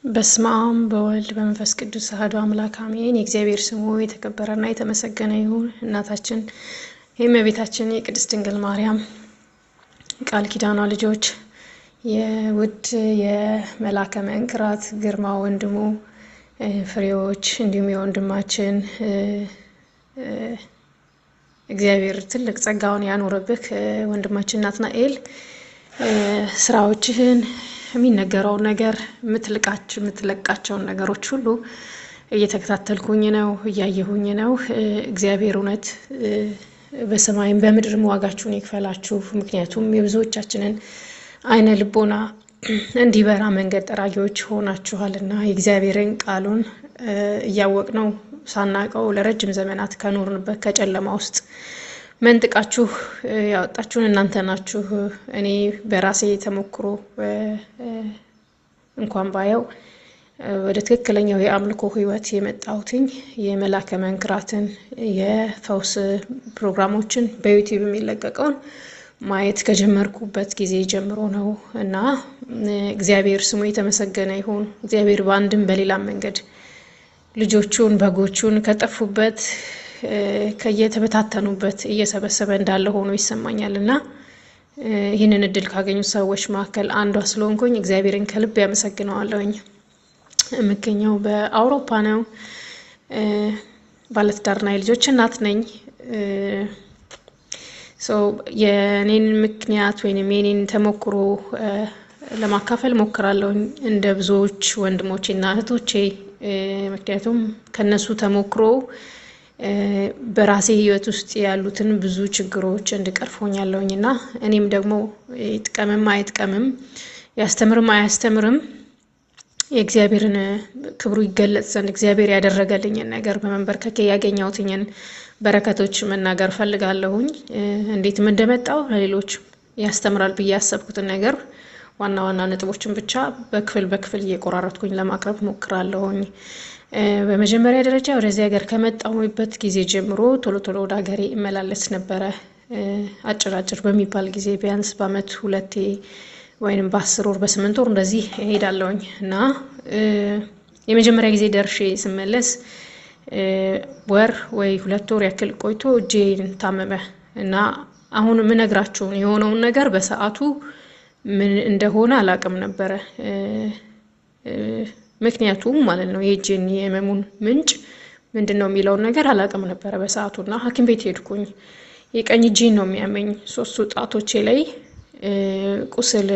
በስመ አብ በወልድ በመንፈስ ቅዱስ አሐዱ አምላክ አሜን። የእግዚአብሔር ስሙ የተከበረና የተመሰገነ ይሁን። እናታችን የእመቤታችን የቅድስት ድንግል ማርያም ቃል ኪዳኗ ልጆች፣ የውድ የመላከ መንክራት ግርማ ወንድሙ ፍሬዎች፣ እንዲሁም የወንድማችን እግዚአብሔር ትልቅ ጸጋውን ያኖረብህ ወንድማችን ናትናኤል፣ ስራዎችህን፣ የሚነገረውን ነገር፣ የምትለቃቸውን ነገሮች ሁሉ እየተከታተልኩኝ ነው፣ እያየሁኝ ነው። እግዚአብሔር እውነት በሰማይም በምድርም ዋጋችሁን ይክፈላችሁ። ምክንያቱም የብዙዎቻችንን አይነ ልቦና እንዲበራ መንገድ ጠራጊዎች ሆናችኋልና፣ የእግዚአብሔርን ቃሉን እያወቅነው ሳናቀው ለረጅም ዘመናት ከኖርንበት ከጨለማ ውስጥ መንጥቃችሁ ያወጣችሁን እናንተ ናችሁ። እኔ በራሴ ተሞክሮ እንኳን ባየው ወደ ትክክለኛው የአምልኮ ሕይወት የመጣሁትኝ የመላከ መንክራትን የፈውስ ፕሮግራሞችን በዩቲዩብ የሚለቀቀውን ማየት ከጀመርኩበት ጊዜ ጀምሮ ነው እና እግዚአብሔር ስሙ የተመሰገነ ይሁን። እግዚአብሔር በአንድም በሌላም መንገድ ልጆቹን በጎቹን ከጠፉበት ከየተበታተኑበት እየሰበሰበ እንዳለ ሆኖ ይሰማኛል እና ይህንን እድል ካገኙ ሰዎች መካከል አንዷ ስለሆንኩኝ እግዚአብሔርን ከልብ ያመሰግነዋለሁኝ። የምገኘው በአውሮፓ ነው። ባለትዳርና የልጆች እናት ነኝ። የኔን ምክንያት ወይም የኔን ተሞክሮ ለማካፈል ሞክራለሁኝ እንደ ብዙዎች ወንድሞቼና እህቶቼ። ምክንያቱም ከነሱ ተሞክሮ በራሴ ሕይወት ውስጥ ያሉትን ብዙ ችግሮች እንድቀርፍ ሆኛለሁኝ እና እኔም ደግሞ ይጥቀምም አይጥቀምም፣ ያስተምርም አያስተምርም፣ የእግዚአብሔርን ክብሩ ይገለጽ ዘንድ እግዚአብሔር ያደረገልኝን ነገር፣ በመንበርከኬ ያገኘሁትኝን በረከቶች መናገር ፈልጋለሁኝ። እንዴትም እንደመጣው ለሌሎች ያስተምራል ብዬ ያሰብኩትን ነገር ዋና ዋና ነጥቦችን ብቻ በክፍል በክፍል እየቆራረጥኩኝ ለማቅረብ ሞክራለሁኝ። በመጀመሪያ ደረጃ ወደዚህ ሀገር ከመጣሁበት ጊዜ ጀምሮ ቶሎ ቶሎ ወደ ሀገሬ እመላለስ ነበረ። አጭር አጭር በሚባል ጊዜ ቢያንስ በአመት ሁለቴ ወይም በ10 ወር፣ በ8 ወር እንደዚህ እሄዳለሁኝ እና የመጀመሪያ ጊዜ ደርሼ ስመለስ ወር ወይ 2 ወር ያክል ቆይቶ እጄን ታመመ እና አሁን የምነግራችሁን የሆነውን ነገር በሰዓቱ ምን እንደሆነ አላውቅም ነበረ። ምክንያቱም ማለት ነው የእጄን የህመሙን ምንጭ ምንድን ነው የሚለውን ነገር አላውቅም ነበረ በሰዓቱ እና ሐኪም ቤት ሄድኩኝ። የቀኝ እጄን ነው የሚያመኝ። ሶስቱ ጣቶቼ ላይ ቁስል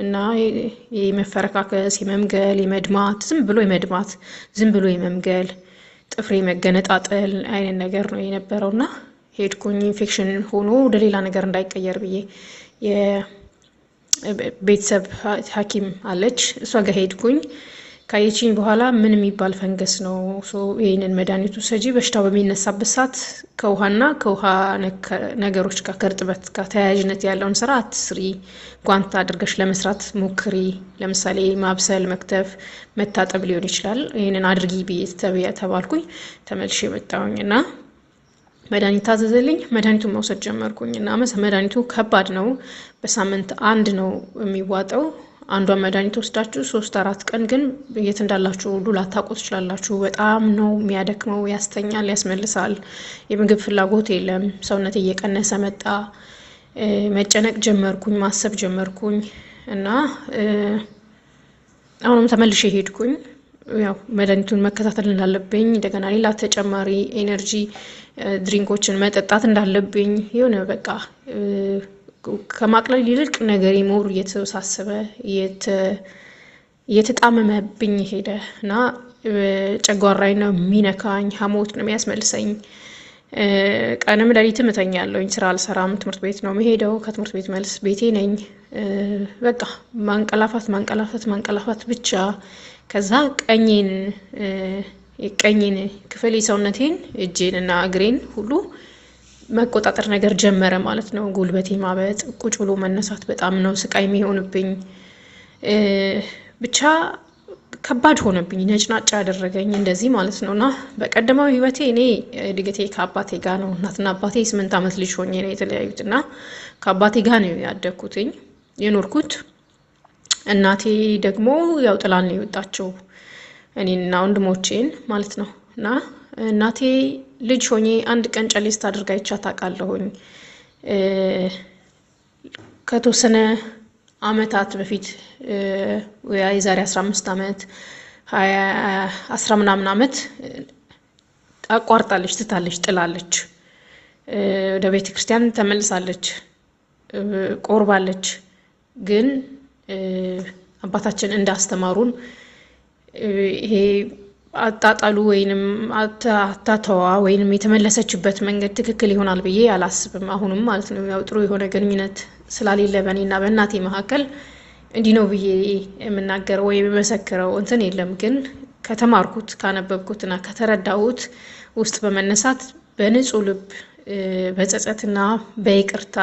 እና የመፈረካከስ፣ የመምገል፣ የመድማት፣ ዝም ብሎ የመድማት፣ ዝም ብሎ የመምገል፣ ጥፍሬ መገነጣጠል አይነት ነገር ነው የነበረው እና ሄድኩኝ ኢንፌክሽን ሆኖ ወደ ሌላ ነገር እንዳይቀየር ብዬ። የቤተሰብ ሐኪም አለች፣ እሷ ጋር ሄድኩኝ። ካየችኝ በኋላ ምን የሚባል ፈንገስ ነው፣ ይህንን መድኃኒቱ ሰጂ፣ በሽታው በሚነሳበት ሰዓት ከውሃና ከውሃ ነገሮች ጋር ከእርጥበት ጋር ተያያዥነት ያለውን ስራ አትስሪ፣ ጓንት አድርገሽ ለመስራት ሞክሪ። ለምሳሌ ማብሰል፣ መክተፍ፣ መታጠብ ሊሆን ይችላል። ይህንን አድርጊ ብዬ ተባልኩኝ። ተመልሼ መጣሁኝ እና መድኃኒት ታዘዘልኝ። መድኃኒቱን መውሰድ ጀመርኩኝ እና መድኃኒቱ ከባድ ነው። በሳምንት አንድ ነው የሚዋጠው። አንዷን መድኃኒት ወስዳችሁ 3-4 ቀን ግን የት እንዳላችሁ ሁሉ ላታውቁ ትችላላችሁ። በጣም ነው የሚያደክመው፣ ያስተኛል፣ ያስመልሳል። የምግብ ፍላጎት የለም። ሰውነት እየቀነሰ መጣ። መጨነቅ ጀመርኩኝ፣ ማሰብ ጀመርኩኝ እና አሁንም ተመልሼ ሄድኩኝ። ያው መድኃኒቱን መከታተል እንዳለብኝ፣ እንደገና ሌላ ተጨማሪ energy drink ኦችን መጠጣት እንዳለብኝ፣ የሆነ በቃ ከማቅለል ይልቅ ነገሬ more እየተወሳሰበ እየተጣመመብኝ ሄደ እና ጨጓራዬን ነው የሚነካኝ፣ ሐሞት ነው የሚያስመልሰኝ። ቀንም ሌሊትም እተኛለሁኝ። ስራ አልሰራም። ትምህርት ቤት ነው የምሄደው። ከትምህርት ቤት መልስ ቤቴ ነኝ። በቃ ማንቀላፋት፣ ማንቀላፋት፣ ማንቀላፋት ብቻ። ከዛ የቀኝን ክፍል የሰውነቴን እጄን እና እግሬን ሁሉ መቆጣጠር ነገር ጀመረ ማለት ነው። ጉልበቴ ማበጥ፣ ቁጭ ብሎ መነሳት በጣም ነው ስቃይ የሚሆንብኝ። ብቻ ከባድ ሆነብኝ፣ ነጭናጫ ያደረገኝ እንደዚህ ማለት ነው። እና በቀደመው ህይወቴ እኔ እድገቴ ከአባቴ ጋር ነው። እናትና አባቴ 8 ዓመት ልጅ ሆኜ ነው የተለያዩት እና ከአባቴ ጋር ነው ያደግኩትኝ የኖርኩት። እናቴ ደግሞ ያው ጥላን ነው የወጣችው እኔንና ወንድሞቼን ማለት ነው። እና እናቴ ልጅ ሆኜ አንድ ቀን ጨሌ ስታደርግ አይቻት አውቃለሁኝ። ከተወሰነ አመታት በፊት፣ የዛሬ 15 አመት፣ 10 ምናምን አመት አቋርጣለች፣ ትታለች፣ ጥላለች። ወደ ቤተ ክርስቲያን ተመልሳለች፣ ቆርባለች። ግን አባታችን እንዳስተማሩን ይሄ አጣጣሉ ወይንም አታተዋ ወይንም የተመለሰችበት መንገድ ትክክል ይሆናል ብዬ አላስብም። አሁንም ማለት ነው፣ ያው ጥሩ የሆነ ግንኙነት ስላሌለ በእኔና በእናቴ መካከል እንዲህ ነው ብዬ የምናገረው ወይም የመሰክረው እንትን የለም። ግን ከተማርኩት፣ ካነበብኩትና ከተረዳሁት ውስጥ በመነሳት በንጹህ ልብ በጸጸትና በይቅርታ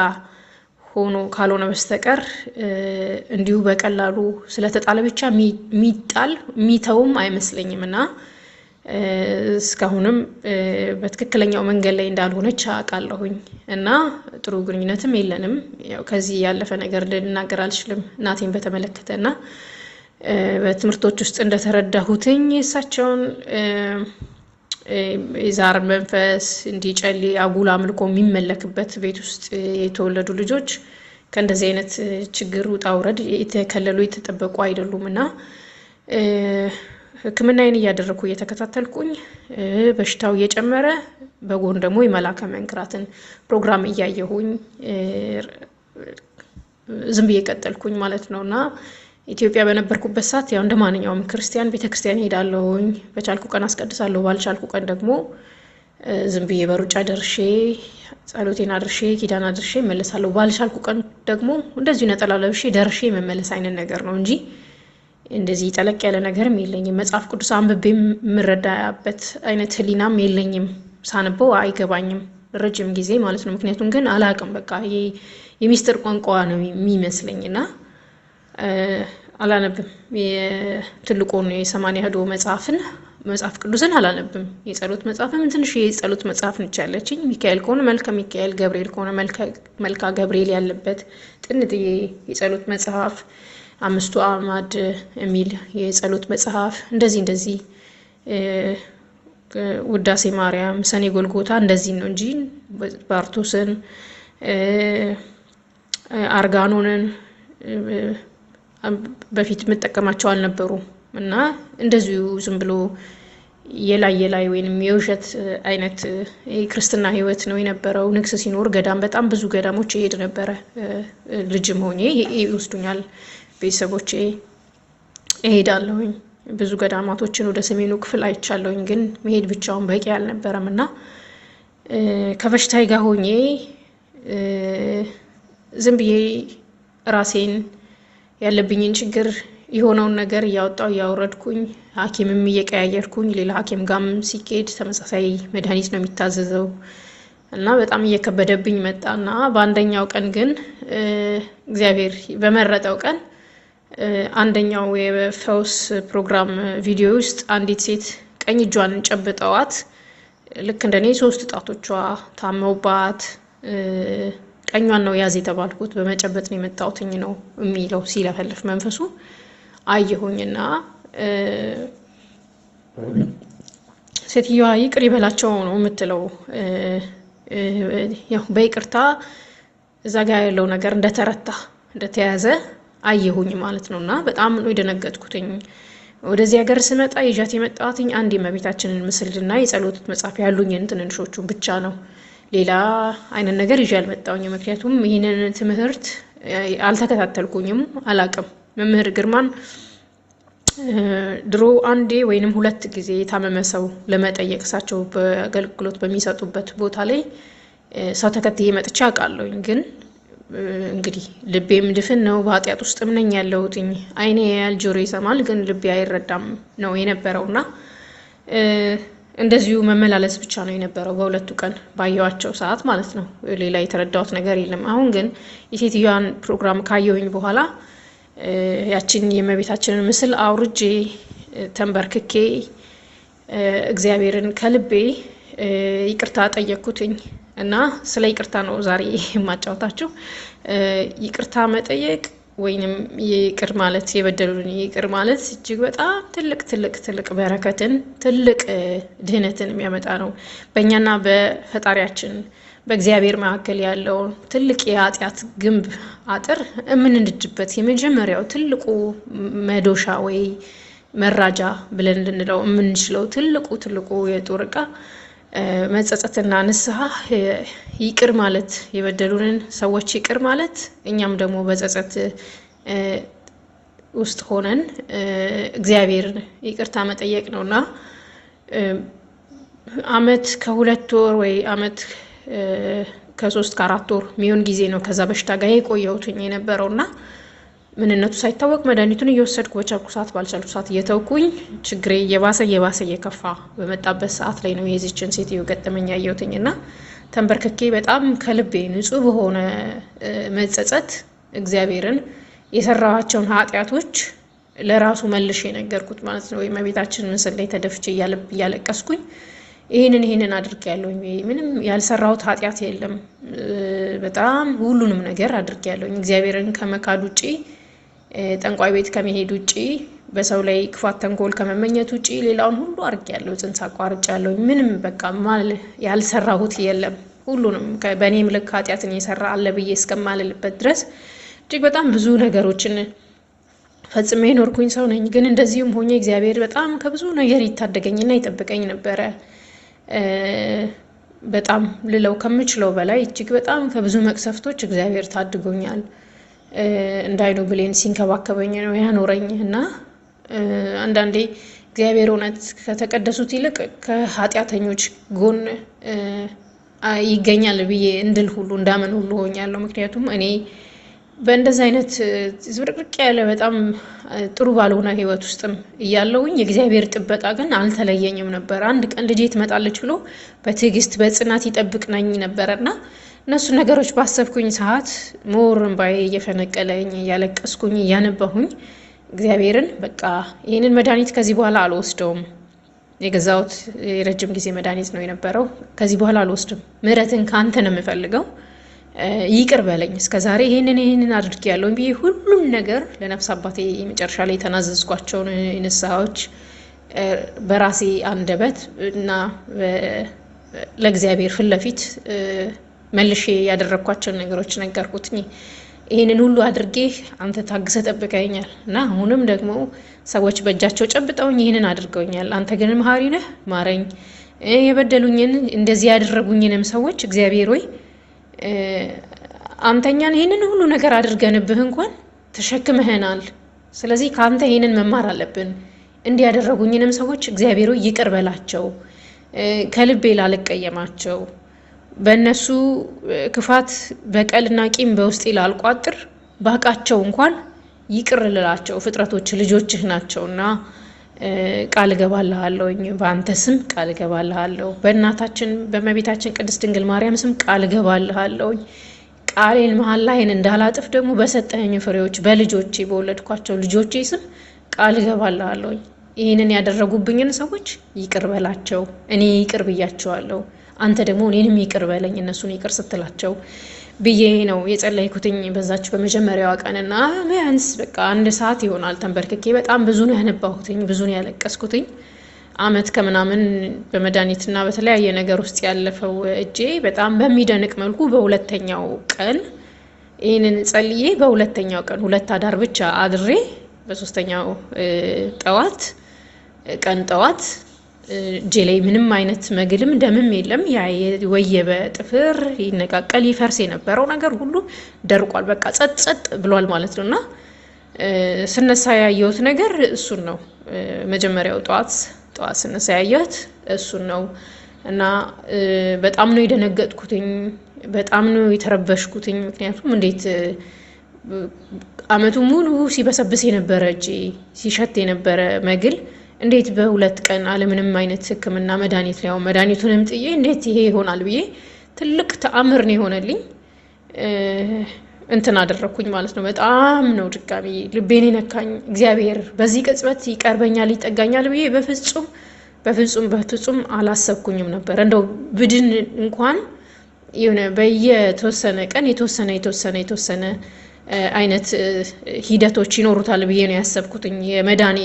ሆኖ ካልሆነ በስተቀር እንዲሁ በቀላሉ ስለተጣለ ብቻ የሚጣል የሚተውም አይመስለኝም እና እስካሁንም በትክክለኛው መንገድ ላይ እንዳልሆነች አውቃለሁኝ እና ጥሩ ግንኙነትም የለንም። ያው ከዚህ ያለፈ ነገር ልናገር አልችልም እናቴን በተመለከተ። እና በትምህርቶች ውስጥ እንደተረዳሁትኝ እሳቸውን የዛር መንፈስ እንዲጨሌ አጉል አምልኮ የሚመለክበት ቤት ውስጥ የተወለዱ ልጆች ከእንደዚህ አይነት ችግር ውጣ ውረድ የተከለሉ፣ የተጠበቁ አይደሉም። እና ሕክምናዬን እያደረግኩ፣ እየተከታተልኩኝ፣ በሽታው እየጨመረ፣ በጎን ደግሞ የመላከ መንክራትን ፕሮግራም እያየሁኝ ዝም ብዬ ቀጠልኩኝ ማለት ነው። እና ኢትዮጵያ በነበርኩበት ሰዓት ያው እንደ ማንኛውም ክርስቲያን ቤተ ክርስቲያን ሄዳለሁኝ። በቻልኩ ቀን አስቀድሳለሁ፣ ባልቻልኩ ቀን ደግሞ ዝም ብዬ በሩጫ ደርሼ፣ ጸሎቴን አድርሼ፣ ኪዳን አድርሼ እመለሳለሁ። ባልቻልኩ ቀን ደግሞ እንደዚሁ ነጠላ ለብሼ ደርሼ የመመለስ አይነት ነገር ነው እንጂ እንደዚህ ጠለቅ ያለ ነገርም የለኝም። መጽሐፍ ቅዱስ አንብቤ የምረዳበት አይነት ሕሊናም የለኝም። ሳነበው አይገባኝም ረጅም ጊዜ ማለት ነው። ምክንያቱም ግን አላቅም፣ በቃ የሚስጥር ቋንቋ ነው የሚመስለኝ እና አላነብም። የትልቁን የ80 አሐዱ መጽሐፍን፣ መጽሐፍ ቅዱስን አላነብም። የጸሎት መጽሐፍም ትንሽ የጸሎት መጽሐፍ ነች ያለችኝ። ሚካኤል ከሆነ መልከ ሚካኤል፣ ገብርኤል ከሆነ መልካ ገብርኤል ያለበት ጥንጥዬ የጸሎት መጽሐፍ፣ አምስቱ አዕማድ የሚል የጸሎት መጽሐፍ፣ እንደዚህ እንደዚህ፣ ውዳሴ ማርያም፣ ሰኔ ጎልጎታ እንደዚህ ነው እንጂ ባርቶስን፣ አርጋኖንን በፊት የምጠቀማቸው አልነበሩም። እና እንደዚሁ ዝም ብሎ የላይ የላይ ወይንም የውሸት አይነት የክርስትና ሕይወት ነው የነበረው። ንግስ ሲኖር ገዳም፣ በጣም ብዙ ገዳሞች ይሄድ ነበረ። ልጅም ሆኜ ይወስዱኛል ቤተሰቦቼ፣ እሄዳለሁኝ። ብዙ ገዳማቶችን ወደ ሰሜኑ ክፍል አይቻለሁኝ። ግን መሄድ ብቻውን በቂ አልነበረም እና ከበሽታዬ ጋር ሆኜ ዝም ብዬ ራሴን፣ ያለብኝን ችግር፣ የሆነውን ነገር እያወጣው እያወረድኩኝ፣ ሐኪምም እየቀያየርኩኝ፣ ሌላ ሐኪም ጋም ሲኬድ ተመሳሳይ መድኃኒት ነው የሚታዘዘው እና በጣም እየከበደብኝ መጣ። እና በአንደኛው ቀን ግን፣ እግዚአብሔር በመረጠው ቀን፣ አንደኛው የፈውስ ፕሮግራም ቪዲዮ ውስጥ አንዲት ሴት ቀኝ እጇን ጨብጠዋት፣ ልክ እንደኔ ሶስት ጣቶቿ ታመውባት፣ ቀኟን ነው ያዝ የተባልኩት፣ በመጨበጥ ነው የመጣሁትኝ ነው የሚለው ሲለፈልፍ መንፈሱ አየሁኝና ሴትዮዋ ይቅር ይበላቸው ነው የምትለው። ያው በይቅርታ እዛ ጋ ያለው ነገር እንደተረታ፣ እንደተያዘ አየሁኝ ማለት ነው። እና በጣም ነው የደነገጥኩትኝ። ወደዚህ ሀገር ስመጣ ይዣት የመጣሁትኝ አንድ የእመቤታችንን ምስልና የጸሎት መጽሐፍ ያሉኝን ትንንሾቹን ብቻ ነው። ሌላ አይነት ነገር ይዤ አልመጣሁኝ። ምክንያቱም ይህንን ትምህርት አልተከታተልኩኝም፣ አላቅም። መምህር ግርማን ድሮ አንዴ ወይንም ሁለት ጊዜ የታመመ ሰው ለመጠየቅ እሳቸው በአገልግሎት በሚሰጡበት ቦታ ላይ ሰው ተከትዬ መጥቼ አውቃለሁኝ። ግን እንግዲህ ልቤም ድፍን ነው፣ በኃጢአት ውስጥም ነኝ ያለሁትኝ። ዓይኔ ያያል፣ ጆሮ ይሰማል፣ ግን ልቤ አይረዳም ነው የነበረው እና እንደዚሁ መመላለስ ብቻ ነው የነበረው በሁለቱ ቀን ባየዋቸው ሰዓት ማለት ነው። ሌላ የተረዳሁት ነገር የለም። አሁን ግን የሴትዮዋን ፕሮግራም ካየሁኝ በኋላ ያችን የእመቤታችንን ምስል አውርጄ፣ ተንበርክኬ፣ እግዚአብሔርን ከልቤ ይቅርታ ጠየቅኩትኝ እና ስለ ይቅርታ ነው ዛሬ የማጫወታችሁ። ይቅርታ መጠየቅ ወይንም ይቅር ማለት፣ የበደሉን ይቅር ማለት እጅግ በጣም ትልቅ ትልቅ ትልቅ በረከትን፣ ትልቅ ድህነትን የሚያመጣ ነው። በእኛና በፈጣሪያችን በእግዚአብሔር መካከል ያለውን ትልቅ የኃጢአት ግንብ አጥር የምንንድበት የመጀመሪያው ትልቁ መዶሻ ወይ መራጃ ብለን ልንለው የምንችለው ትልቁ ትልቁ የጦር ዕቃ መጸጸትና ንስሐ፣ ይቅር ማለት፣ የበደሉንን ሰዎች ይቅር ማለት፣ እኛም ደግሞ በጸጸት ውስጥ ሆነን እግዚአብሔርን ይቅርታ መጠየቅ ነው። እና አመት ከ2 ወር ወይ አመት ከ3 ከ4 ወር የሚሆን ጊዜ ነው ከዛ በሽታ ጋር የቆየሁትኝ የነበረው። እና ምንነቱ ሳይታወቅ መድኃኒቱን እየወሰድኩ፣ በቻልኩ ሰዓት ባልቻልኩ ሰዓት እየተውኩኝ፣ ችግሬ እየባሰ እየባሰ እየከፋ በመጣበት ሰዓት ላይ ነው የዚችን ሴትዮ ገጠመኝ ያየሁትኝ። እና ተንበርክኬ በጣም ከልቤ ንጹሕ በሆነ መጸጸት እግዚአብሔርን የሰራኋቸውን ኃጢአቶች ለራሱ መልሼ የነገርኩት ማለት ነው። የእመቤታችን ምስል ላይ ተደፍቼ እያለቀስኩኝ ይህንን ይህንን አድርጌያለሁኝ፣ ምንም ያልሰራሁት ኃጢአት የለም። በጣም ሁሉንም ነገር አድርጌያለሁኝ። እግዚአብሔርን ከመካድ ውጪ፣ ጠንቋይ ቤት ከመሄድ ውጪ፣ በሰው ላይ ክፋት ተንኮል ከመመኘት ውጪ ሌላውን ሁሉ አድርጌያለሁ። ጽንስ አቋርጫለሁኝ። ምንም በቃ ያልሰራሁት የለም። ሁሉንም በእኔም ልክ ኃጢአትን የሰራ አለ ብዬ እስከማልልበት ድረስ እጅግ በጣም ብዙ ነገሮችን ፈጽሜ የኖርኩኝ ሰው ነኝ። ግን እንደዚሁም ሆኜ እግዚአብሔር በጣም ከብዙ ነገር ይታደገኝና ይጠብቀኝ ነበረ። በጣም ልለው ከምችለው በላይ እጅግ በጣም ከብዙ መቅሰፍቶች እግዚአብሔር ታድጎኛል። እንደ ዓይኑ ብሌን ሲንከባከበኝ ነው ያኖረኝ። እና አንዳንዴ እግዚአብሔር እውነት ከተቀደሱት ይልቅ ከኃጢአተኞች ጎን ይገኛል ብዬ እንድል ሁሉ እንዳምን ሁሉ ሆኛለሁ። ምክንያቱም እኔ በእንደዚህ አይነት ዝብርቅርቅ ያለ በጣም ጥሩ ባልሆነ ሕይወት ውስጥም እያለውኝ የእግዚአብሔር ጥበቃ ግን አልተለየኝም ነበር። አንድ ቀን ልጄ ትመጣለች ብሎ በትዕግስት በጽናት ይጠብቅነኝ ነበረ። እና እነሱ ነገሮች ባሰብኩኝ ሰዓት more እንባዬ እየፈነቀለኝ፣ እያለቀስኩኝ፣ እያነባሁኝ እግዚአብሔርን በቃ ይህንን መድኃኒት ከዚህ በኋላ አልወስደውም። የገዛሁት የረጅም ጊዜ መድኃኒት ነው የነበረው። ከዚህ በኋላ አልወስድም። ምሕረትን ከአንተ ነው የምፈልገው፣ ይቅር በለኝ፣ እስከ ዛሬ ይህንን ይህንን አድርጌያለሁ ብዬ ሁሉም ነገር ለነፍስ አባቴ መጨረሻ ላይ የተናዘዝኳቸውን ንስሐዎች በራሴ አንደበት እና ለእግዚአብሔር ፊት ለፊት መልሼ ያደረግኳቸውን ነገሮች ነገርኩት። ይህንን ሁሉ አድርጌ አንተ ታግሰህ ጠብቀኸኛል እና አሁንም ደግሞ ሰዎች በእጃቸው ጨብጠውኝ ይህንን አድርገውኛል። አንተ ግን መሀሪ ነህ፣ ማረኝ። የበደሉኝን እንደዚህ ያደረጉኝንም ሰዎች እግዚአብሔር ወይ አንተኛን ይህንን ሁሉ ነገር አድርገንብህ እንኳን ተሸክመህናል። ስለዚህ ከአንተ ይህንን መማር አለብን። እንዲህ ያደረጉኝንም ሰዎች እግዚአብሔር ሆይ ይቅር በላቸው፣ ከልቤ ላልቀየማቸው፣ በእነሱ ክፋት በቀልና ቂም በውስጤ ላልቋጥር፣ ባቃቸው እንኳን ይቅር ልላቸው፣ ፍጥረቶች ልጆችህ ናቸውና ቃል እገባልሃለሁኝ። በአንተ ስም ቃል እገባልሃለሁ። በእናታችን በእመቤታችን ቅድስት ድንግል ማርያም ስም ቃል እገባልሃለሁኝ። ቃሌን መሐላዬን እንዳላጥፍ ደግሞ በሰጠኸኝ ፍሬዎች በልጆቼ በወለድኳቸው ልጆቼ ስም ቃል እገባልሃለሁኝ። ይህንን ያደረጉብኝን ሰዎች ይቅር በላቸው። እኔ ይቅር ብያቸዋለሁ። አንተ ደግሞ እኔንም ይቅር በለኝ እነሱን ይቅር ስትላቸው ብዬ ነው የጸለይኩትኝ በዛች በመጀመሪያዋ ቀንና ቢያንስ በቃ አንድ ሰዓት ይሆናል ተንበርክኬ በጣም ብዙ ነው ያነባሁትኝ፣ ብዙ ነው ያለቀስኩትኝ። አመት ከምናምን በመድኃኒትና በተለያየ ነገር ውስጥ ያለፈው እጄ በጣም በሚደንቅ መልኩ በሁለተኛው ቀን፣ ይህንን ጸልዬ በሁለተኛው ቀን 2 አዳር ብቻ አድሬ በሶስተኛው ጠዋት ቀን ጠዋት እጄ ላይ ምንም አይነት መግልም ደምም የለም። ያ የወየበ ጥፍር ይነቃቀል ይፈርስ የነበረው ነገር ሁሉ ደርቋል። በቃ ጸጥ ጸጥ ብሏል ማለት ነው። እና ስነሳ ያየሁት ነገር እሱን ነው። መጀመሪያው ጠዋት ጠዋት ስነሳ ያየሁት እሱን ነው። እና በጣም ነው የደነገጥኩትኝ። በጣም ነው የተረበሽኩትኝ። ምክንያቱም እንዴት አመቱ ሙሉ ሲበሰብስ የነበረ እጄ ሲሸት የነበረ መግል እንዴት በ2 ቀን አለምንም አይነት ሕክምና መድኃኒት ላይ መድኃኒቱንም ጥዬ እንዴት ይሄ ይሆናል ብዬ ትልቅ ተአምር ነው የሆነልኝ። እንትን አደረግኩኝ ማለት ነው። በጣም ነው ድጋሚ ልቤን የነካኝ። እግዚአብሔር በዚህ ቅጽበት ይቀርበኛል፣ ይጠጋኛል ብዬ በፍጹም በፍጹም በፍጹም አላሰብኩኝም ነበር። እንደው ብድን እንኳን የሆነ በየተወሰነ ቀን የተወሰነ የተወሰነ የተወሰነ አይነት ሂደቶች ይኖሩታል ብዬ ነው ያሰብኩትኝ የመዳኔ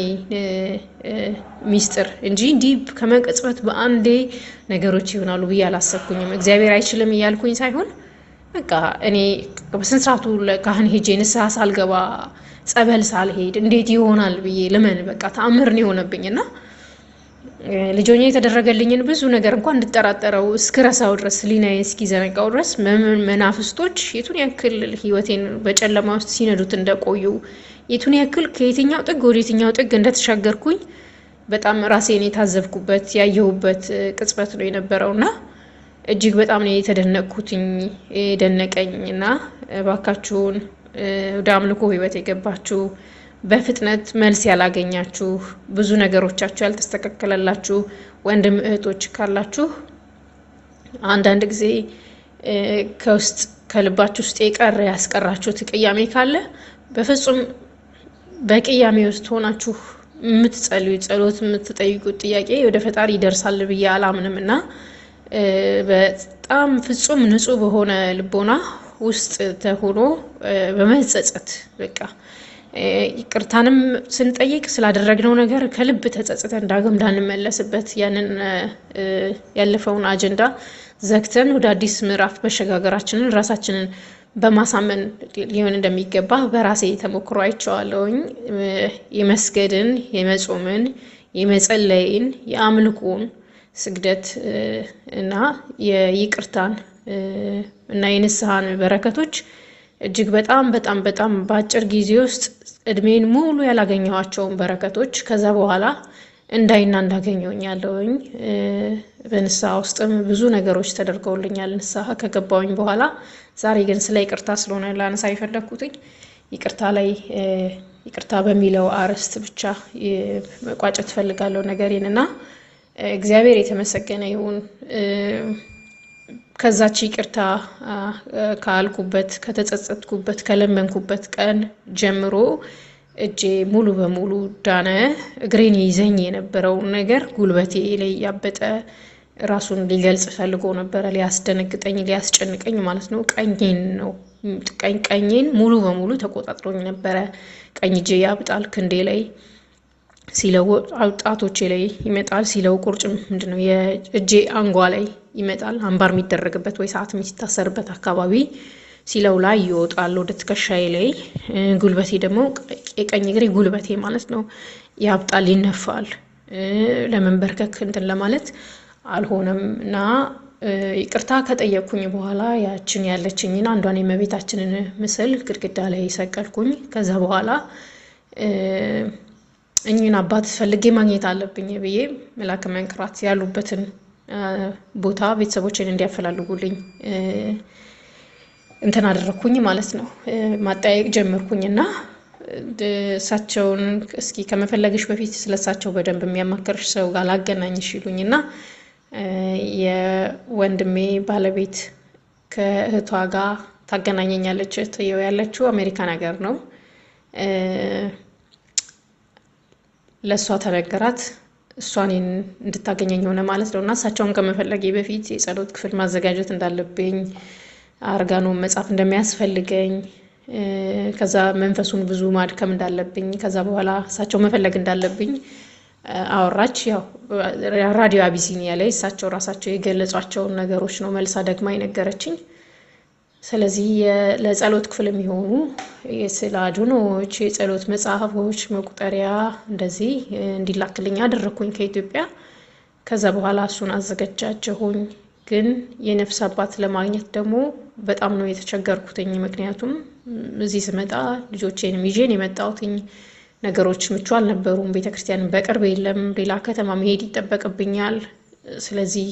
ሚስጥር እንጂ እንዲህ ከመቅጽበት በአንዴ ነገሮች ይሆናሉ ብዬ አላሰብኩኝም። እግዚአብሔር አይችልም እያልኩኝ ሳይሆን በቃ እኔ በስነ ስርዓቱ ለካህን ሄጄ ንስሐ ሳልገባ፣ ጸበል ሳልሄድ እንዴት ይሆናል ብዬ ልመን፣ በቃ ተአምር ነው የሆነብኝ። እና ልጆኛ የተደረገልኝን ብዙ ነገር እንኳን እንድጠራጠረው እስክረሳው ድረስ፣ ሕሊናዬ እስኪዘነጋው ድረስ፣ መናፍስቶች የቱን ያክል ሕይወቴን በጨለማ ውስጥ ሲነዱት እንደቆዩ፣ የቱን ያክል ከየትኛው ጥግ ወደ የትኛው ጥግ እንደተሻገርኩኝ በጣም ራሴን የታዘብኩበት፣ ያየሁበት ቅጽበት ነው የነበረውና እጅግ በጣም ነው የተደነቅኩትኝ፣ የደነቀኝ። እና እባካችሁን ወደ አምልኮ ሕይወት የገባችሁ፣ በፍጥነት መልስ ያላገኛችሁ፣ ብዙ ነገሮቻችሁ ያልተስተካከለላችሁ ወንድም እህቶች ካላችሁ፣ አንዳንድ ጊዜ ከውስጥ ከልባችሁ ውስጥ የቀረ ያስቀራችሁት ቅያሜ ካለ፣ በፍጹም በቅያሜ ውስጥ ሆናችሁ የምትጸልዩት ጸሎት፣ የምትጠይቁት ጥያቄ ወደ ፈጣሪ ይደርሳል ብዬ አላምንም። እና በጣም ፍጹም ንጹሕ በሆነ ልቦና ውስጥ ተሆኖ በመጸጸት፣ በቃ ይቅርታንም ስንጠይቅ ስላደረግነው ነገር ከልብ ተጸጽተን ዳግም እንዳንመለስበት፣ ያንን ያለፈውን አጀንዳ ዘግተን ወደ አዲስ ምዕራፍ መሸጋገራችንን ራሳችንን በማሳመን ሊሆን እንደሚገባ በራሴ ተሞክሮ አይቼዋለሁኝ። የመስገድን፣ የመጾምን፣ የመጸለይን፣ የአምልኮን ስግደት እና የይቅርታን እና የንስሐን በረከቶች እጅግ በጣም በጣም በጣም በአጭር ጊዜ ውስጥ እድሜን ሙሉ ያላገኘኋቸውን በረከቶች ከዛ በኋላ እንዳይና እንዳገኘውኛለሁኝ። በንስሐ ውስጥም ብዙ ነገሮች ተደርገውልኛል ንስሐ ከገባውኝ በኋላ። ዛሬ ግን ስለ ይቅርታ ስለሆነ ላነሳ የፈለግኩትኝ፣ ይቅርታ ላይ፣ ይቅርታ በሚለው አርዕስት ብቻ መቋጨት እፈልጋለሁ ነገሬን። እና እግዚአብሔር የተመሰገነ ይሁን። ከዛች ይቅርታ ካልኩበት፣ ከተጸጸትኩበት፣ ከለመንኩበት ቀን ጀምሮ እጄ ሙሉ በሙሉ ዳነ። እግሬን ይዘኝ የነበረውን ነገር ጉልበቴ ላይ ያበጠ ራሱን ሊገልጽ ፈልጎ ነበረ፣ ሊያስደነግጠኝ፣ ሊያስጨንቀኝ ማለት ነው። ቀኜን ነው፣ ቀኜን ሙሉ በሙሉ ተቆጣጥሮኝ ነበረ። ቀኝ እጄ ያብጣል፣ ክንዴ ላይ ሲለው ጣቶቼ ላይ ይመጣል፣ ሲለው ቁርጭም ምንድን ነው የእጄ አንጓ ላይ ይመጣል። አምባር የሚደረግበት ወይ ሰዓት የሚታሰርበት አካባቢ ሲለው ላይ ይወጣል ወደ ትከሻዬ ላይ። ጉልበቴ ደግሞ የቀኝ እግሬ ጉልበቴ ማለት ነው ያብጣል፣ ይነፋል። ለመንበርከክ እንትን ለማለት አልሆነም። እና ይቅርታ ከጠየቅኩኝ በኋላ ያችን ያለችኝን አንዷን የእመቤታችንን ምስል ግድግዳ ላይ ሰቀልኩኝ። ከዛ በኋላ እኚህን አባት ፈልጌ ማግኘት አለብኝ ብዬ መላከ መንክራት ያሉበትን ቦታ ቤተሰቦችን እንዲያፈላልጉልኝ እንትን አደረግኩኝ ማለት ነው። ማጠያየቅ ጀመርኩኝ። እና እሳቸውን እስኪ ከመፈለግሽ በፊት ስለሳቸው በደንብ የሚያማክርሽ ሰው ጋር ላገናኝሽ ይሉኝ እና የወንድሜ ባለቤት ከእህቷ ጋር ታገናኘኛለች። እህትየው ያለችው አሜሪካን ሀገር ነው። ለእሷ ተነገራት። እሷ እኔን እንድታገኘኝ ሆነ ማለት ነው። እና እሳቸውን ከመፈለጌ በፊት የጸሎት ክፍል ማዘጋጀት እንዳለብኝ፣ አርጋኖን መጻፍ እንደሚያስፈልገኝ፣ ከዛ መንፈሱን ብዙ ማድከም እንዳለብኝ፣ ከዛ በኋላ እሳቸው መፈለግ እንዳለብኝ አወራች። ያው ራዲዮ አቢሲኒያ ላይ እሳቸው ራሳቸው የገለጿቸውን ነገሮች ነው መልሳ ደግማ የነገረችኝ። ስለዚህ ለጸሎት ክፍል የሚሆኑ የስዕለ አድኖዎች፣ የጸሎት መጽሐፎች፣ መቁጠሪያ እንደዚህ እንዲላክልኝ አደረግኩኝ ከኢትዮጵያ። ከዛ በኋላ እሱን አዘገጃጀሁኝ። ግን የነፍስ አባት ለማግኘት ደግሞ በጣም ነው የተቸገርኩትኝ። ምክንያቱም እዚህ ስመጣ ልጆቼንም ይዤን የመጣሁትኝ ነገሮች ምቹ አልነበሩም። ቤተክርስቲያን በቅርብ የለም፣ ሌላ ከተማ መሄድ ይጠበቅብኛል። ስለዚህ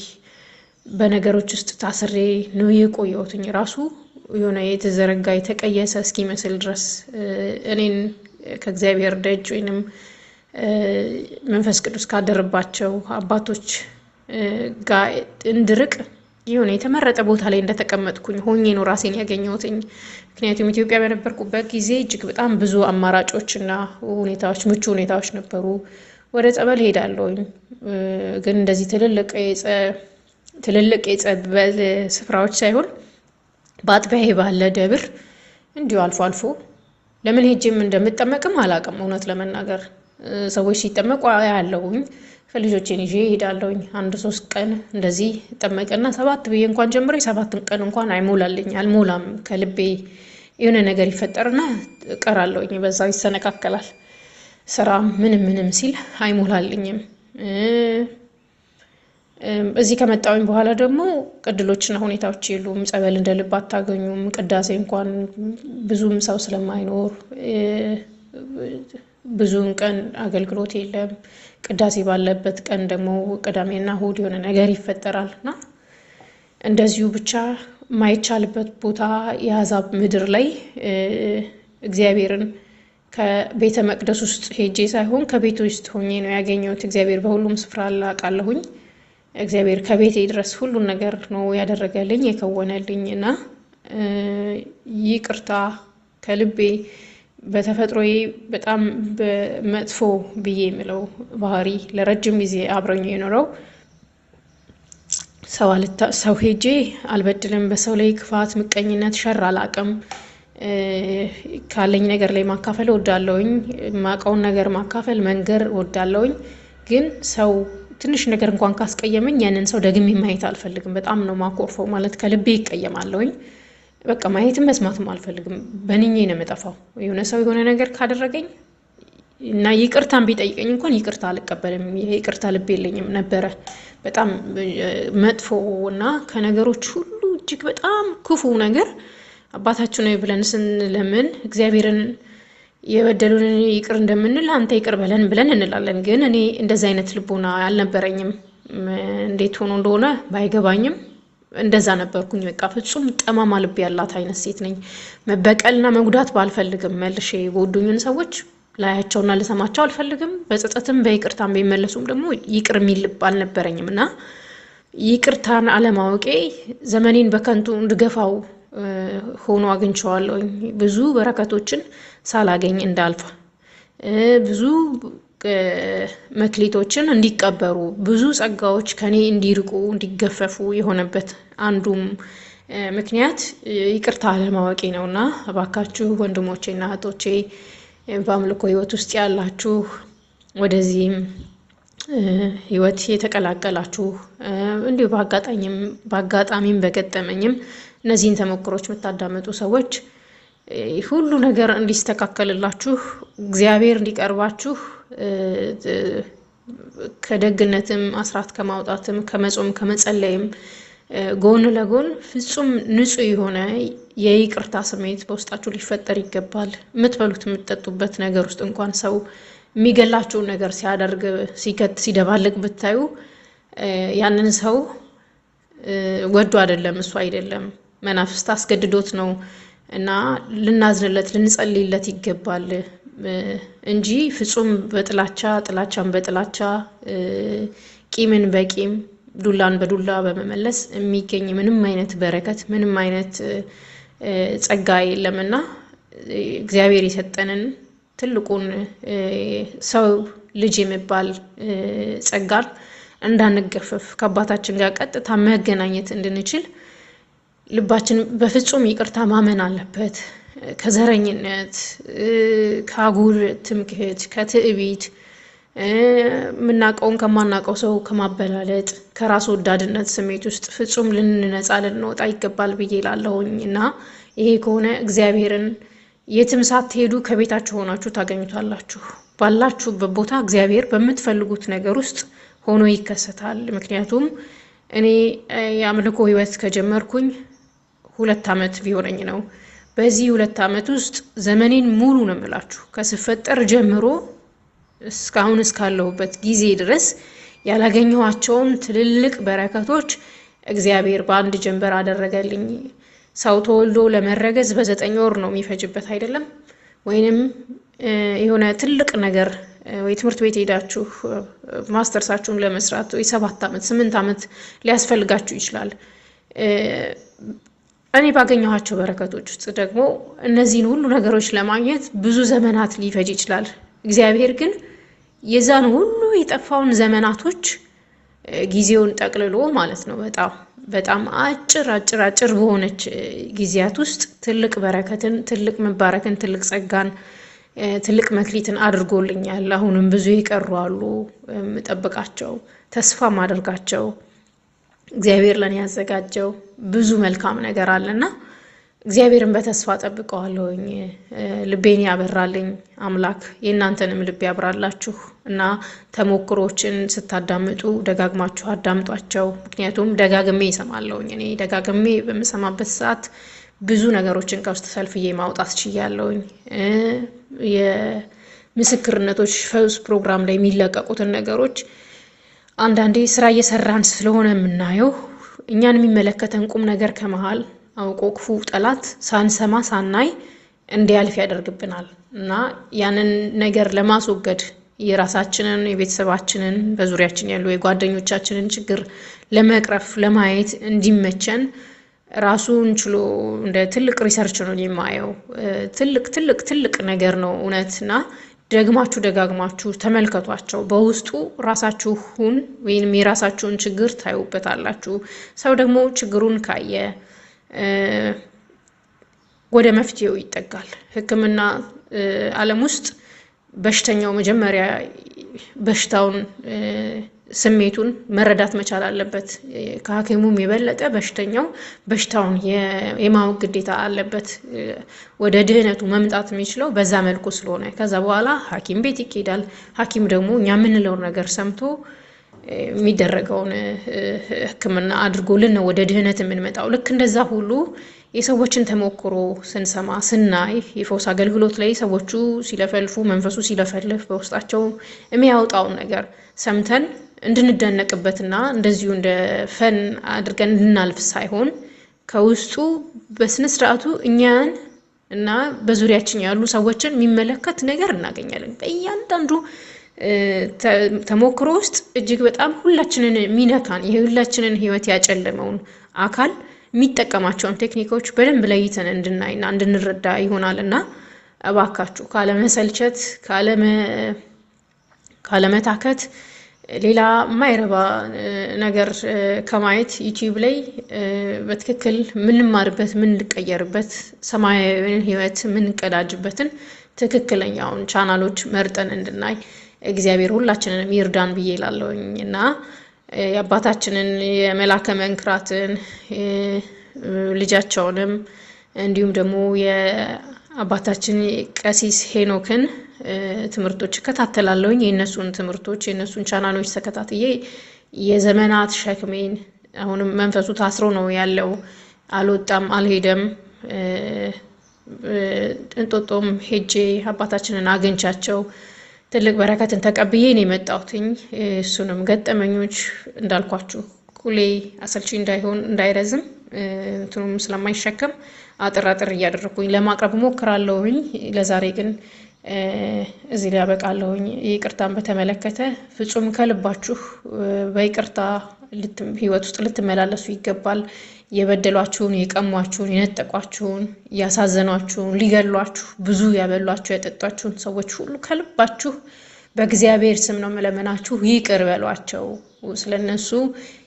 በነገሮች ውስጥ ታስሬ ነው የቆየሁትኝ። ራሱ የሆነ የተዘረጋ የተቀየሰ እስኪመስል ድረስ እኔን ከእግዚአብሔር ደጅ ወይንም መንፈስ ቅዱስ ካደረባቸው አባቶች ጋር እንድርቅ የሆነ የተመረጠ ቦታ ላይ እንደተቀመጥኩኝ ሆኜ ነው ራሴን ያገኘሁትኝ። ምክንያቱም ኢትዮጵያ በነበርኩበት ጊዜ እጅግ በጣም ብዙ አማራጮች እና ሁኔታዎች፣ ምቹ ሁኔታዎች ነበሩ። ወደ ጸበል ሄዳለሁኝ፣ ግን እንደዚህ ትልልቅ የጸበል ስፍራዎች ሳይሆን በአጥቢያዬ ባለ ደብር እንዲሁ አልፎ አልፎ ለምን ሄጄም እንደምጠመቅም አላውቅም። እውነት ለመናገር ሰዎች ሲጠመቁ አያለሁኝ። ከልጆቼን ይዤ እሄዳለሁኝ። 1 3 ቀን እንደዚህ እጠመቅና 7 ብዬ እንኳን ጀምሬ 7 ቀን እንኳን አይሞላልኝ አልሞላም። ከልቤ የሆነ ነገር ይፈጠርና እቀራለሁኝ። በዛው ይሰነካከላል። ስራ ምንም ምንም ሲል አይሞላልኝም። እዚህ ከመጣሁኝ በኋላ ደግሞ ቅድሎችና ሁኔታዎች የሉም። ጸበል እንደ ልብ አታገኙም። ቅዳሴ እንኳን ብዙም ሰው ስለማይኖር ብዙውን ቀን አገልግሎት የለም። ቅዳሴ ባለበት ቀን ደግሞ ቅዳሜና እሁድ የሆነ ነገር ይፈጠራል እና እንደዚሁ ብቻ የማይቻልበት ቦታ የአሕዛብ ምድር ላይ እግዚአብሔርን ከቤተ መቅደስ ውስጥ ሄጄ ሳይሆን ከቤት ውስጥ ሆኜ ነው ያገኘሁት። እግዚአብሔር በሁሉም ስፍራ አላውቃለሁኝ። እግዚአብሔር ከቤቴ ድረስ ሁሉን ነገር ነው ያደረገልኝ የከወነልኝ እና ይቅርታ ከልቤ በተፈጥሮዬ በጣም መጥፎ ብዬ የምለው ባህሪ ለረጅም ጊዜ አብረኝ የኖረው ሰው ሄጄ አልበድልም። በሰው ላይ ክፋት፣ ምቀኝነት፣ ሸር አላቅም። ካለኝ ነገር ላይ ማካፈል እወዳለሁኝ። የማውቀውን ነገር ማካፈል መንገር እወዳለሁኝ። ግን ሰው ትንሽ ነገር እንኳን ካስቀየመኝ ያንን ሰው ደግሜ ማየት አልፈልግም። በጣም ነው ማኮርፈው፣ ማለት ከልቤ ይቀየማለሁኝ። በቃ ማየትም መስማትም አልፈልግም። በንኜ ነው የምጠፋው። የሆነ ሰው የሆነ ነገር ካደረገኝ እና ይቅርታን ቢጠይቀኝ እንኳን ይቅርታ አልቀበልም። ይቅርታ ልብ የለኝም ነበረ። በጣም መጥፎ እና ከነገሮች ሁሉ እጅግ በጣም ክፉ ነገር አባታችን ነው ብለን ስንለምን እግዚአብሔርን የበደሉንን ይቅር እንደምንል አንተ ይቅር በለን ብለን እንላለን። ግን እኔ እንደዚህ አይነት ልቦና አልነበረኝም። እንዴት ሆኖ እንደሆነ ባይገባኝም እንደዛ ነበርኩኝ። በቃ ፍጹም ጠማማ ልብ ያላት አይነት ሴት ነኝ። መበቀልና መጉዳት ባልፈልግም መልሼ የጎዱኝን ሰዎች ላያቸውና ልሰማቸው አልፈልግም። በጸጸትም በይቅርታም ቢመለሱም ደግሞ ይቅር የሚል ልብ አልነበረኝም እና ይቅርታን አለማወቄ ዘመኔን በከንቱ እንድገፋው ሆኖ አግኝቼዋለሁኝ። ብዙ በረከቶችን ሳላገኝ እንዳልፍ፣ ብዙ መክሊቶችን እንዲቀበሩ፣ ብዙ ጸጋዎች ከኔ እንዲርቁ እንዲገፈፉ የሆነበት አንዱም ምክንያት ይቅርታ አለማወቄ ነው እና እባካችሁ ወንድሞቼና እህቶቼ በአምልኮ ሕይወት ውስጥ ያላችሁ፣ ወደዚህም ሕይወት የተቀላቀላችሁ፣ እንዲሁ በአጋጣሚም በገጠመኝም እነዚህን ተሞክሮች የምታዳምጡ ሰዎች ሁሉ ነገር እንዲስተካከልላችሁ፣ እግዚአብሔር እንዲቀርባችሁ፣ ከደግነትም አስራት ከማውጣትም ከመጾም ከመጸለይም ጎን ለጎን ፍጹም ንጹሕ የሆነ የይቅርታ ስሜት በውስጣችሁ ሊፈጠር ይገባል። የምትበሉት የምትጠጡበት ነገር ውስጥ እንኳን ሰው የሚገላችሁን ነገር ሲያደርግ ሲከት ሲደባልቅ ብታዩ ያንን ሰው ወዶ አይደለም፣ እሱ አይደለም፣ መናፍስት አስገድዶት ነው እና ልናዝንለት ልንጸልይለት ይገባል እንጂ ፍጹም በጥላቻ ጥላቻን በጥላቻ ቂምን በቂም ዱላን በዱላ በመመለስ የሚገኝ ምንም አይነት በረከት ምንም አይነት ጸጋ የለምና እግዚአብሔር የሰጠንን ትልቁን ሰው ልጅ የሚባል ጸጋን እንዳንገፈፍ ከአባታችን ጋር ቀጥታ መገናኘት እንድንችል ልባችን በፍጹም ይቅርታ ማመን አለበት። ከዘረኝነት፣ ከአጉል ትምክህት፣ ከትዕቢት፣ የምናውቀውን ከማናውቀው ሰው ከማበላለጥ፣ ከራስ ወዳድነት ስሜት ውስጥ ፍጹም ልንነጻ ልንወጣ ይገባል ብዬ እላለሁኝ እና ይሄ ከሆነ እግዚአብሔርን የትም ሳትሄዱ ከቤታችሁ ሆናችሁ ታገኙታላችሁ። ባላችሁበት ቦታ እግዚአብሔር በምትፈልጉት ነገር ውስጥ ሆኖ ይከሰታል። ምክንያቱም እኔ የአምልኮ ሕይወት ከጀመርኩኝ 2 ዓመት ቢሆነኝ ነው። በዚህ 2 ዓመት ውስጥ ዘመኔን ሙሉ ነው የምላችሁ ከስፈጠር ጀምሮ እስካሁን እስካለሁበት ጊዜ ድረስ ያላገኘኋቸውን ትልልቅ በረከቶች እግዚአብሔር በአንድ ጀንበር አደረገልኝ። ሰው ተወልዶ ለመረገዝ በ9 ወር ነው የሚፈጅበት አይደለም? ወይንም የሆነ ትልቅ ነገር ወይ ትምህርት ቤት ሄዳችሁ ማስተርሳችሁን ለመስራት ወይ 7 ዓመት 8 ዓመት ሊያስፈልጋችሁ ይችላል። እኔ ባገኘኋቸው በረከቶች ውስጥ ደግሞ እነዚህን ሁሉ ነገሮች ለማግኘት ብዙ ዘመናት ሊፈጅ ይችላል። እግዚአብሔር ግን የዛን ሁሉ የጠፋውን ዘመናቶች ጊዜውን ጠቅልሎ ማለት ነው በጣም በጣም አጭር አጭር አጭር በሆነች ጊዜያት ውስጥ ትልቅ በረከትን፣ ትልቅ መባረክን፣ ትልቅ ጸጋን፣ ትልቅ መክሊትን አድርጎልኛል። አሁንም ብዙ የቀሩ አሉ የምጠብቃቸው፣ ተስፋ ማደርጋቸው፣ እግዚአብሔር ለእኔ ያዘጋጀው ብዙ መልካም ነገር አለና እግዚአብሔርን በተስፋ ጠብቀዋለሁኝ። ልቤን ያበራልኝ አምላክ የእናንተንም ልብ ያብራላችሁ እና ተሞክሮችን ስታዳምጡ ደጋግማችሁ አዳምጧቸው። ምክንያቱም ደጋግሜ ይሰማለሁኝ። እኔ ደጋግሜ በምሰማበት ሰዓት ብዙ ነገሮችን ከውስጥ ሰልፍዬ ማውጣት ችያለሁኝ። የምስክርነቶች ፈውስ ፕሮግራም ላይ የሚለቀቁትን ነገሮች አንዳንዴ ስራ እየሰራን ስለሆነ የምናየው እኛን የሚመለከተን ቁም ነገር ከመሀል አውቆ ክፉ ጠላት ሳንሰማ ሳናይ እንዲያልፍ ያደርግብናል እና ያንን ነገር ለማስወገድ የራሳችንን፣ የቤተሰባችንን፣ በዙሪያችን ያሉ የጓደኞቻችንን ችግር ለመቅረፍ ለማየት እንዲመቸን ራሱን ችሎ እንደ ትልቅ research ነው የማየው። ትልቅ ትልቅ ትልቅ ነገር ነው እውነት እና ደግማችሁ ደጋግማችሁ ተመልከቷቸው። በውስጡ ራሳችሁን ወይም የራሳችሁን ችግር ታዩበታላችሁ። ሰው ደግሞ ችግሩን ካየ ወደ መፍትሄው ይጠጋል። ሕክምና ዓለም ውስጥ በሽተኛው መጀመሪያ በሽታውን ስሜቱን መረዳት መቻል አለበት። ከሐኪሙም የበለጠ በሽተኛው በሽታውን የማወቅ ግዴታ አለበት። ወደ ድህነቱ መምጣት የሚችለው በዛ መልኩ ስለሆነ ከዛ በኋላ ሐኪም ቤት ይኬዳል። ሐኪም ደግሞ እኛ የምንለውን ነገር ሰምቶ የሚደረገውን ሕክምና አድርጎልን ነው ወደ ድህነት የምንመጣው። ልክ እንደዛ ሁሉ የሰዎችን ተሞክሮ ስንሰማ ስናይ፣ የፈውስ አገልግሎት ላይ ሰዎቹ ሲለፈልፉ፣ መንፈሱ ሲለፈልፍ በውስጣቸው የሚያወጣውን ነገር ሰምተን እንድንደነቅበትና እንደዚሁ እንደ ፈን አድርገን እንድናልፍ ሳይሆን ከውስጡ በስነ ስርዓቱ እኛን እና በዙሪያችን ያሉ ሰዎችን የሚመለከት ነገር እናገኛለን። በእያንዳንዱ ተሞክሮ ውስጥ እጅግ በጣም ሁላችንን የሚነካን፣ የሁላችንን ሕይወት ያጨለመውን አካል የሚጠቀማቸውን ቴክኒኮች በደንብ ለይተን እንድናይና እንድንረዳ ይሆናል እና እባካችሁ ካለመሰልቸት፣ ካለመታከት፣ ሌላ የማይረባ ነገር ከማየት ዩቲዩብ ላይ በትክክል የምንማርበት፣ የምንቀየርበት፣ ሰማያዊን ሕይወት የምንቀዳጅበትን ትክክለኛውን ቻናሎች መርጠን እንድናይ እግዚአብሔር ሁላችንንም ይርዳን ብዬ እላለሁኝ እና የአባታችንን የመላከ መንክራትን ልጃቸውንም እንዲሁም ደግሞ የአባታችን ቀሲስ ሄኖክን ትምህርቶች እከታተላለሁኝ። የእነሱን ትምህርቶች፣ የእነሱን ቻናሎች ተከታትዬ የዘመናት ሸክሜን፣ አሁንም መንፈሱ ታስሮ ነው ያለው፣ አልወጣም፣ አልሄደም። እንጦጦም ሄጄ አባታችንን አግኝቻቸው ትልቅ በረከትን ተቀብዬ ነው የመጣሁትኝ። እሱንም ገጠመኞች እንዳልኳችሁ ሁሌ አሰልቺ እንዳይሆን፣ እንዳይረዝም፣ እንትኑም ስለማይሸከም አጥር አጥር እያደረግኩኝ ለማቅረብ ሞክራለሁኝ። ለዛሬ ግን እዚህ ላይ ያበቃለሁኝ። ይቅርታን በተመለከተ ፍጹም ከልባችሁ በይቅርታ ሕይወት ውስጥ ልትመላለሱ ይገባል። የበደሏችሁን፣ የቀሟችሁን፣ የነጠቋችሁን፣ ያሳዘኗችሁን፣ ሊገሏችሁ ብዙ ያበሏችሁ ያጠጧችሁን ሰዎች ሁሉ ከልባችሁ በእግዚአብሔር ስም ነው የምለምናችሁ፣ ይቅር በሏቸው። ስለነሱ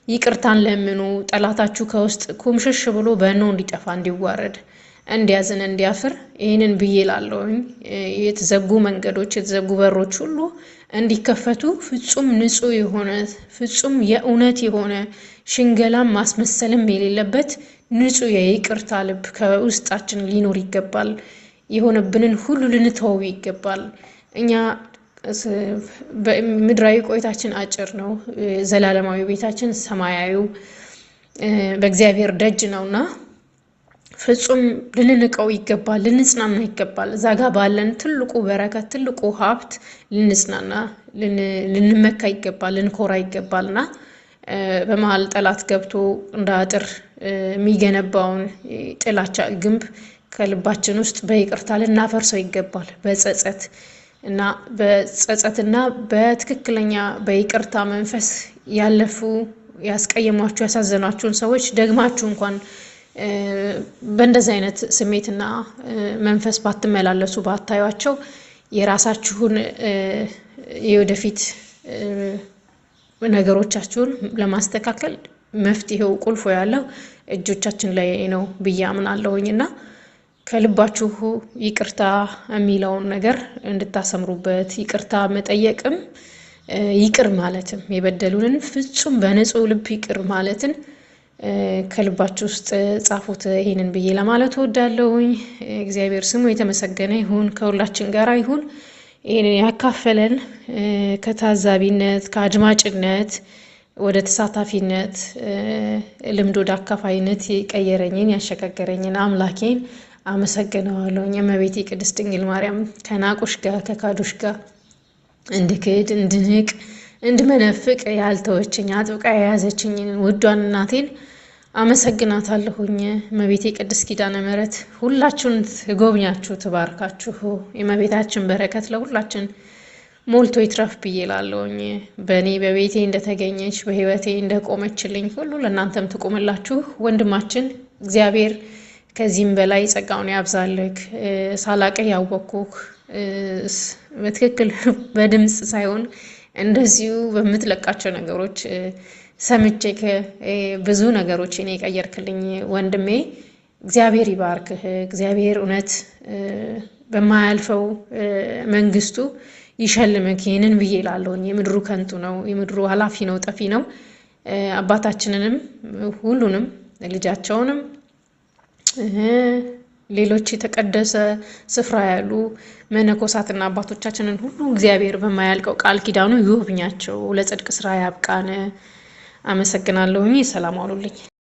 ይቅርታን ለምኑ። ጠላታችሁ ከውስጥ ኩምሽሽ ብሎ በኖ እንዲጠፋ፣ እንዲዋረድ፣ እንዲያዝን፣ እንዲያፍር ይህንን ብዬ ላለሁኝ። የተዘጉ መንገዶች፣ የተዘጉ በሮች ሁሉ እንዲከፈቱ ፍጹም ንጹሕ የሆነ፣ ፍጹም የእውነት የሆነ፣ ሽንገላም ማስመሰልም የሌለበት ንጹሕ የይቅርታ ልብ ከውስጣችን ሊኖር ይገባል። የሆነብንን ሁሉ ልንተወው ይገባል። እኛ ምድራዊ ቆይታችን አጭር ነው። ዘላለማዊ ቤታችን ሰማያዊው በእግዚአብሔር ደጅ ነውና ፍጹም ልንንቀው ይገባል፣ ልንጽናና ይገባል። እዛ ጋ ባለን ትልቁ በረከት፣ ትልቁ ሀብት ልንጽናና፣ ልንመካ ይገባል፣ ልንኮራ ይገባል እና በመሀል ጠላት ገብቶ እንደ አጥር የሚገነባውን ጥላቻ ግንብ ከልባችን ውስጥ በይቅርታ ልናፈርሰው ይገባል። በጸጸት እና በጸጸትና በትክክለኛ በይቅርታ መንፈስ ያለፉ፣ ያስቀየሟችሁ፣ ያሳዘኗችሁን ሰዎች ደግማችሁ እንኳን በእንደዚህ አይነት ስሜትና መንፈስ ባትመላለሱ፣ ባታዩቸው የራሳችሁን የወደፊት ነገሮቻችሁን ለማስተካከል መፍትሄው ቁልፎ ያለው እጆቻችን ላይ ነው ብዬ አምናለሁኝ እና ከልባችሁ ይቅርታ የሚለውን ነገር እንድታሰምሩበት፣ ይቅርታ መጠየቅም ይቅር ማለትም የበደሉንን ፍጹም በንጹህ ልብ ይቅር ማለትን ከልባችሁ ውስጥ ጻፉት። ይሄንን ብዬ ለማለት እወዳለሁኝ። እግዚአብሔር ስሙ የተመሰገነ ይሁን፣ ከሁላችን ጋር ይሁን። ይህንን ያካፈለን ከታዛቢነት ከአድማጭነት ወደ ተሳታፊነት ልምድ ወደ አካፋይነት የቀየረኝን ያሸጋገረኝን አምላኬን አመሰግነዋለሁኝ። እመቤቴ ቅድስት ድንግል ማርያም ከናቁሽ ጋር ከካዱሽ ጋር እንድክድ እንድንቅ እንድመነፍቅ ያልተወችኝ አጥብቃ የያዘችኝን ውዷን እናቴን አመሰግናታለሁኝ። እመቤቴ ቅድስት ኪዳነ ምሕረት ሁላችሁን ትጎብኛችሁ፣ ትባርካችሁ። የእመቤታችን በረከት ለሁላችን ሞልቶ ይትረፍ ብዬ እላለሁኝ። በእኔ በቤቴ እንደተገኘች በሕይወቴ እንደቆመችልኝ ሁሉ ለእናንተም ትቆምላችሁ። ወንድማችን እግዚአብሔር ከዚህም በላይ ጸጋውን ያብዛልክ። ሳላቅህ ያወቅኩህ በትክክል በድምፅ ሳይሆን እንደዚሁ በምትለቃቸው ነገሮች ሰምቼ ብዙ ነገሮችን የቀየርክልኝ ወንድሜ እግዚአብሔር ይባርክህ። እግዚአብሔር እውነት በማያልፈው መንግስቱ ይሸልምክ። ይህንን ብዬ እላለሁኝ። የምድሩ ከንቱ ነው፣ የምድሩ ኃላፊ ነው፣ ጠፊ ነው። አባታችንንም ሁሉንም ልጃቸውንም ሌሎች የተቀደሰ ስፍራ ያሉ መነኮሳትና አባቶቻችንን ሁሉ እግዚአብሔር በማያልቀው ቃል ኪዳኑ ይጎብኛቸው፣ ለጽድቅ ስራ ያብቃን። አመሰግናለሁኝ። ሰላም አሉልኝ።